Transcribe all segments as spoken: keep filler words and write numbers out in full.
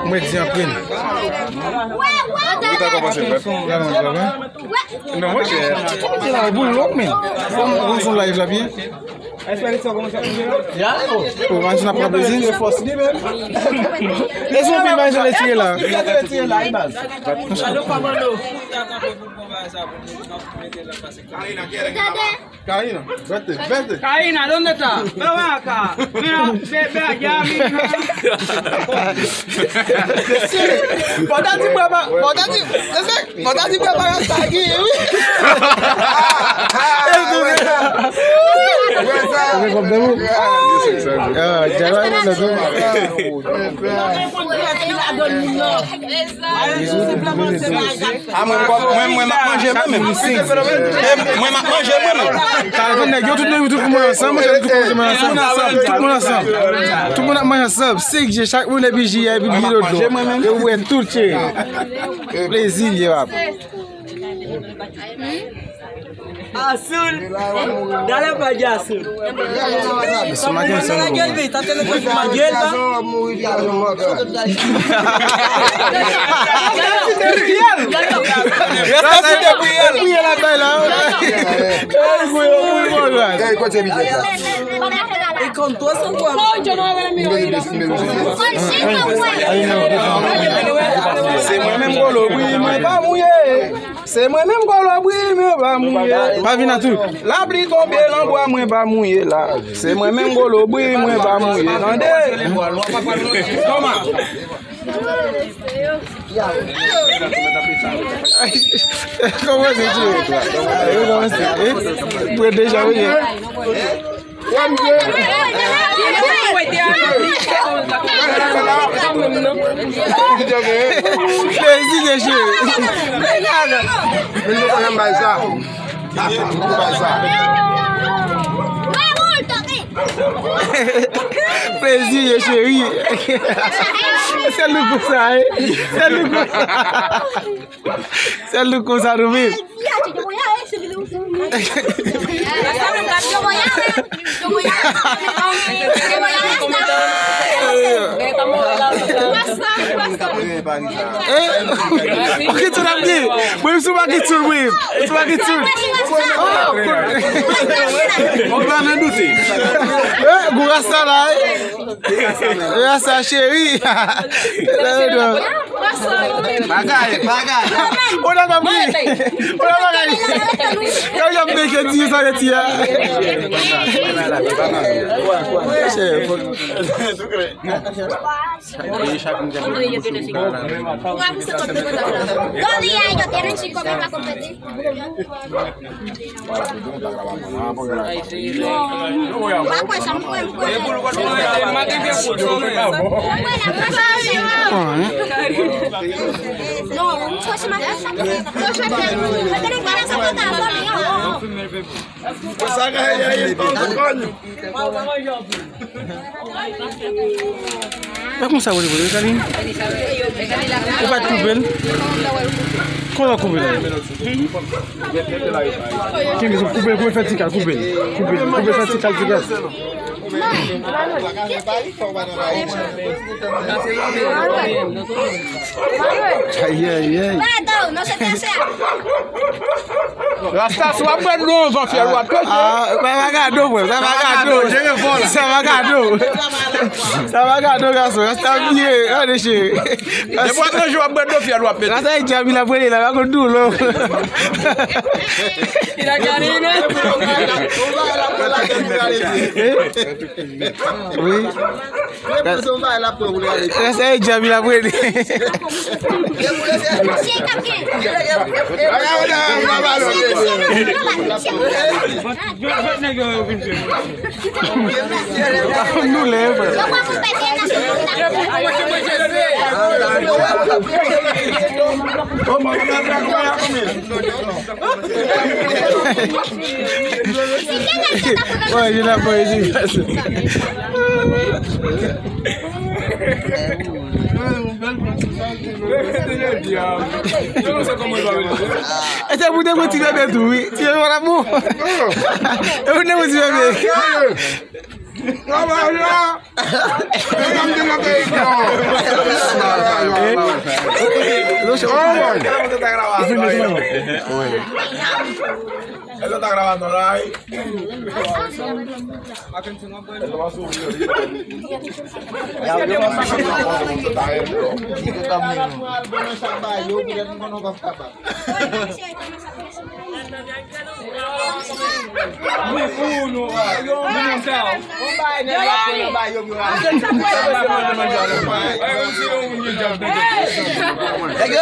Mwen di anpil. Ou ta kòmanse, frè? La, non, non, non. Non, monchè. Ou di la, boul lòk, men. Fò m rann sou live la byen. Ya, oh. Oh, imajine ap pran plezi. E si yon pi imajine tire la. Karina, vete, vete. Karina, ¿dónde está? Ven acá. Mira, ve, ve allá, mira. Bòtadi, bòtadi, bòtadi, bòtadi, preparasyon sa ki, wi. Ah, mwen, mwen, mwen, m ap manje mwen menm. E, mwen, m ap manje mwen menm. Talè, tout nèg yo, tout nèg yo, tout moun ansanm, monchè, tout moun ansanm. Tout moun ansanm. Tout moun ap manje ansanm. Sik je, chak moun epi ji a, epi dlo. Yo bwè tout, cheri. Plezi, ye, papa. Azul. Dale pa allá, Azul. Eso más que eso. Mira la guelba y está teniendo que fumar hierba. Ey, kote bidye sa? Y con todo eso en cuanto. Se mwen menm golo, wi, mwen pa mouye. Se mwen menm kolobri, mwen pa mouye. Pa vin a tou. Lapli tonbe nan bwa, mwen pa mouye la. Se mwen menm kolobri, mwen pa mouye. Tande? Kòman se ti? Kòman se? Mwen deja, wi. Plezi, mesye. Plezi, cheri. Se louko sa, eh. Se louko sa. Se louko sa nou menm. Eh? Ou ki tchoul ap di? Mwen sou pa ki tchoul, mwen. Sou pa ki tchoul. Ou pa nan doute. Eh, gou rasta la, eh. Rasta cheri. Bagay, bagay. Ou la pa pri. Ou la pa pri. Kòm y ap meke di sa, di a. Chè, fòk. Pa konsa w rele, Kalin. Ou pa t koupe l? Kòman w koupe l? Kenbe, koupe l, koupe l vètikal, koupe l. Koupe l, koupe l vètikal, ti gras. Ay, ay, ay. Rasta, si w ap bwè dlo anvan fyèl, w ap pete. Ah, sa va gado, frè, sa va gado. Sa va gado. Sa va gado, gason. Rasta vire, gade, cheri. Depi w ap manje, w ap bwè dlo fyèl, w ap pete. Rasta e djab, il a pwele la, va konn dou lo. Wi. Sa e djab, il a pwele. Nou lè, frè. Oye, la poésie. E se pou te mwen ti bebe tou, wi. Ti bebe pa la pou. E pou te mwen ti bebe. Travay la! Mesam di nan peyi yo! Eso está grabando live.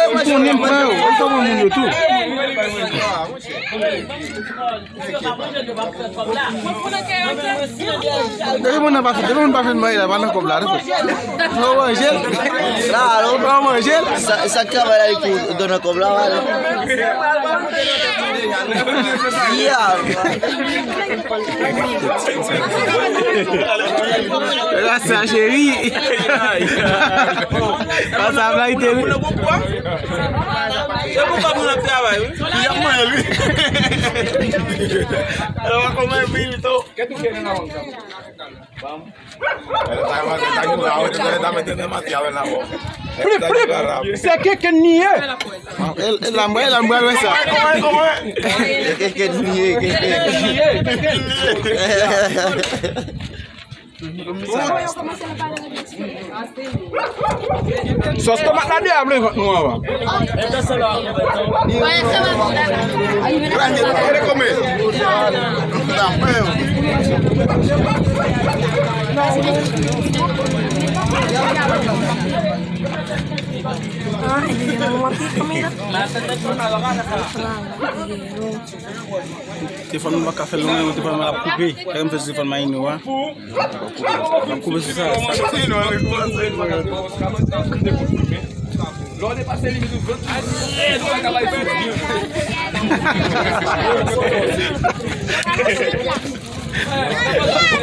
Ou konnen m pran yo, ou sa pran moun yo tou. Depi moun nan pa fin, depi moun pa fin manje la, pa nan kòb la, non. Fò manje l. La, alò, fò manje l. Sa, sa k travay la, li pou donn nan kòb la, wale. Ya. La, sa, cheri. Sa, sa, la, li te Se pou kòb nou ap travay, wi. Y ap manje, wi. Alò, kòman e pi, li tou? Se keke niye. E, e, la, mwen, la, mwen, wè sa. Se keke niye, keke. Sòs tomat la deyò vle vant nou anba. Telefòn mwen pa ka fè l lonmen, telefòn mwen ap koupe. Lè m fè telefòn mwen a ino a. Koupe sou sa.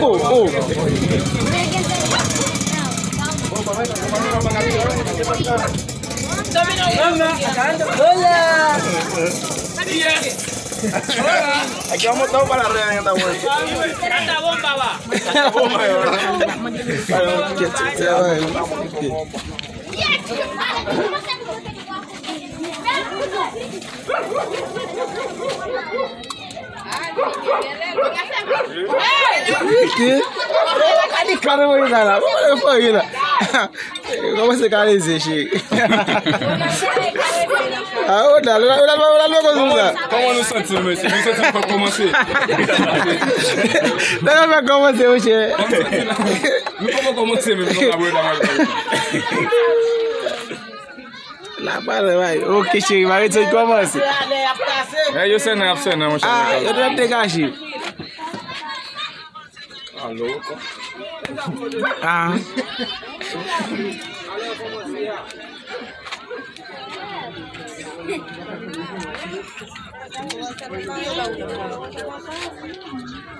Oh, oh. Hola. Yes. Aquí vamos todos para arriba, mi amor. Hasta bomba va. Hasta bomba va. Rete. Gade kare mwen la. Mwen fò la. Kòmanse kale zye, cheri. Ah, ou la, ou la, ou la, ou la, ou la, ou la, ou la. Kòman nou santi nou, mesye? Nou santi nou fè kòmanse? Lè nou fè kòmanse, monchè. Nou poko kòmanse menm, nou ka bwè la mal. La pale, bay. Ok, cheri, mari, se kòmanse. Eh, yo sènen, ap sènen, monchè. Ah, yo te degaje. Alo. Ah.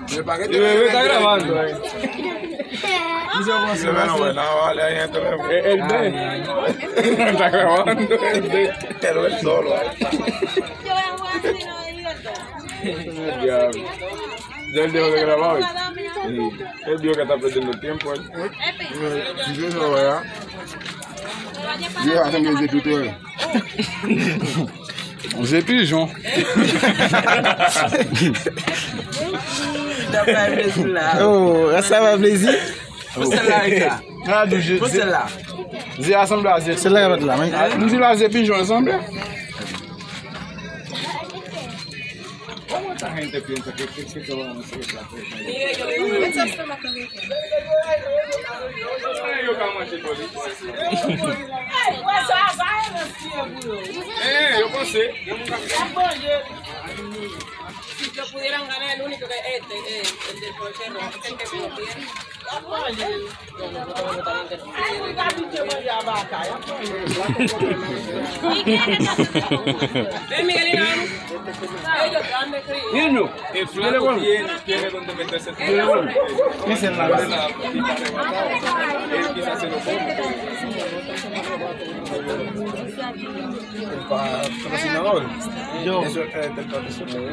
Yo pa rete. Yo, yo ta gravando. Yo pa rete. Eh, el ve. Está grabando, el ve. Pero él solo. Diablo. Ya él dejó de grabar hoy. Sí. Él dijo que está perdiendo el tiempo, él. Sí, sí, eso, ¿verdad? Yo, hacen bien de tutorial. Ze pijon. Oh, sa va plezi. Pou sèl la, Rita. Pou sèl la. Ze a sanble a ze. Sèl la, y a pa de la, men. M di la, ze pijon, sanble. Eh, yo panse. Si yo pudieran ganar el único que este, eh, el del portero, el que pierde. Niño, el flaco tiene, tiene donde meterse el flaco. Esa es la verdad. El patrocinador. Yo. Eso es del patrocinador.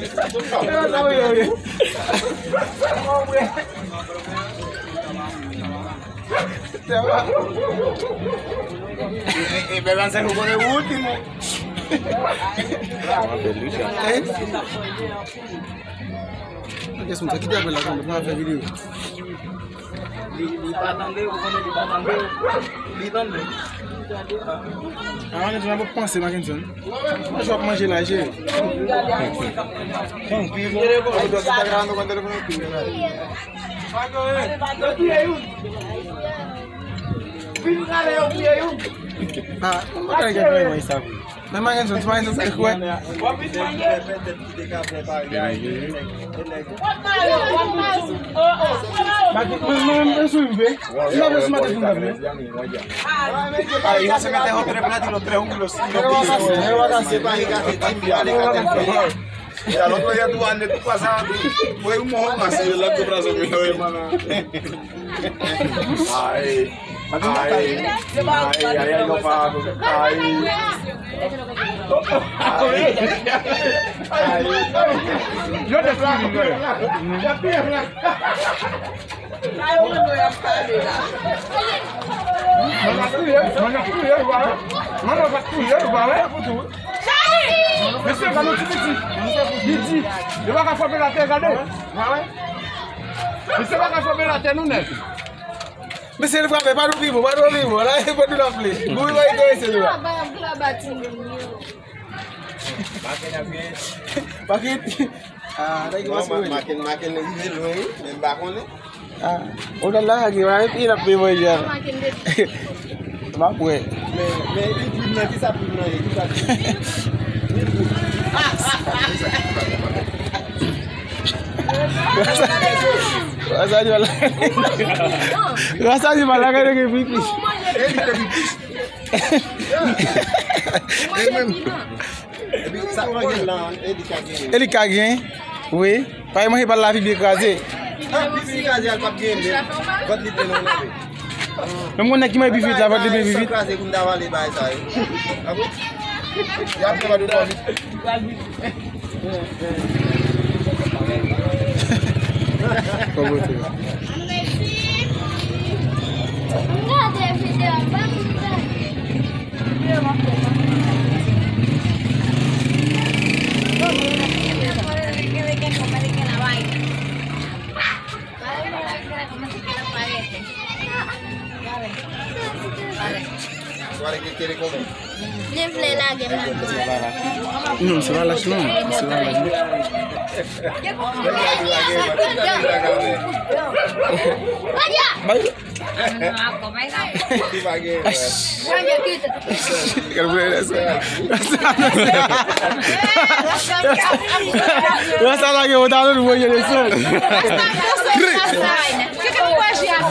E, e, e, e, bèl ansèk ou konnen ou ti mou. Hein? Kèson sa, kite apèl la, tann, pa fè videyo. Li, li pa tande, ou konnen li pa tande. Li tande. Ah, Mackenson, ap panse, Mackenson. Manje w ap manje la, jere. Ah, mwen pa gen pwen mwen sa. Men Mackenson, ti Mackenson sa kwè. Mackenson, mwen, mwen, mwen swiv, wi. Mwen swiv, mwen swiv. Ay, yo se mete otro plato y los tres juntos. Mira, el otro día tú andes, tú pasabas, tú, fue un mojón así, el otro brazo mío, hermana. Ay, ay, ay, ay, ay, no pago. Ay. Ay. Ay. Yo te escribí, güey. Mwen ap touye, mwen ap touye, ou pa wè? Mwen ap touye, ou pa wè? Mesye, gade yon ti piti. Li di, yo pa ka frape l atè, gade. Ou pa wè? Mesye pa ka frape l atè, non, nèg. Mesye, li frape, pa nou pi bon, pa nou pi bon. La, e pa nou la ple. Bon, li va enterese nou la. Baken ap gen. Baken. Ah, nèg yo pa sou. Maken, Maken rive lwen, wi, men m pa konnen. Ah, ou la la, gen la, epi l ap peye manje a. M ap wè. Men, men, epi plim nan, ki sa plim nan ye? Ki sa plim? Rasa di wala. Rasa di wala, gade ke pipi. E li ka gen, wi. Pa manje pa l la, pipi kraze. Ah, pipi kraze, al p ap gen, men vant li plen nan lave. Menm yon nèg ki manje pi vit la, vant li plen pi vit. Kraze pou n ta vale bay sa yo. Ah bon? Y ap gen pa de vant. Kòman te? Li vle lage m nan. Non, se pa lach non, se pa lach non. Bay. Yo, sa lage, yo, ta lè nou voye leson.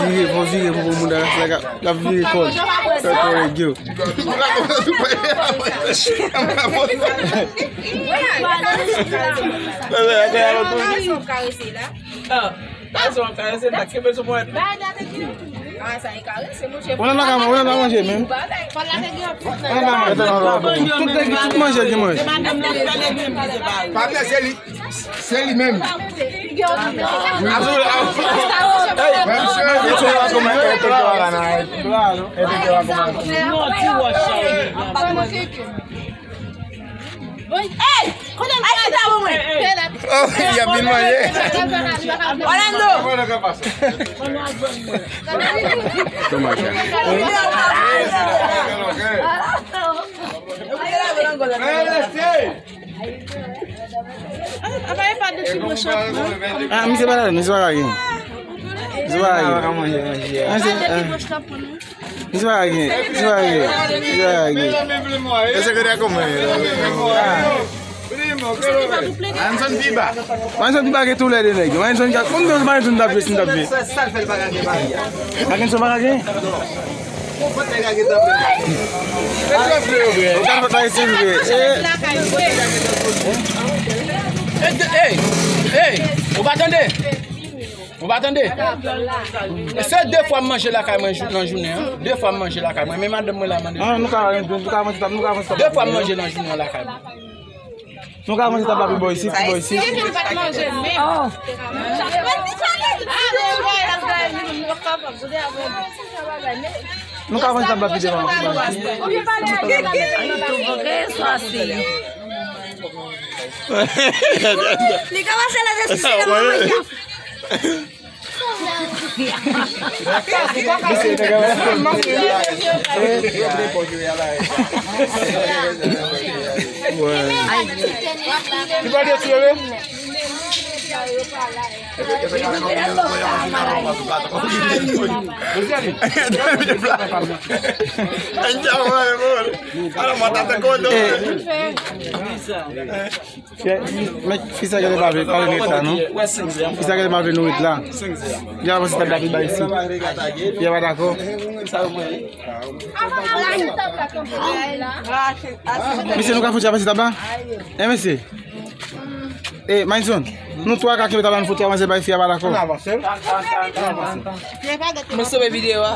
Vire, fò vire pou moun nan, la, la vire kò l. Fè kò l, yo. Ou nan la ka, ou nan la manje menm. Tout nèg, tout manje gen manje. Pa vle se li. Se li menm. Hey! Kote l pral? Ay, chita pou mwen. Oh, y ap vin manje. Orlando! Kòman sa? Ah, misye pa la, misye pa la gen. Misye pa la gen. Ah, misye, ah. Misye pa gen, misye pa gen, misye pa gen. Èske te kòman? Manson pi ba. Manson pi ba ke tou lè de nèg. Manson ka, konbyen Manson t ap jwe si n t ap jwe? Manson pa ka gen. Ou ka fè pa isi vre. Hey, hey, hey, ou pa tande? Ou pa tande? Se de fwa m manje lakay mwen jou- nan jounen an. De fwa m manje lakay mwen. Men madanm mwen la mande. Ah, nou ka, nou ka manje tab, nou ka manje tab. De fwa m manje nan jounen an lakay mwen. Nou ka manje tab la pi bò isit, pi bò isit. Nou ka manje tab la pi devan, pi bò isit. Li kòmanse leve sou sèl mwen. Fi sa genlè pa vle, pa vle nou ret la, non? Fi sa genlè pa vle nou ret la. Li avanse tab la pi ba isit. Li pa dakò. Mesye, nou ka fouti avanse tab la? Eh, mesye. Eh, Manson, nou twa ka kenbe tab la, nou fouti avanse bay fi a, pa dakò? Mwen sove videyo a.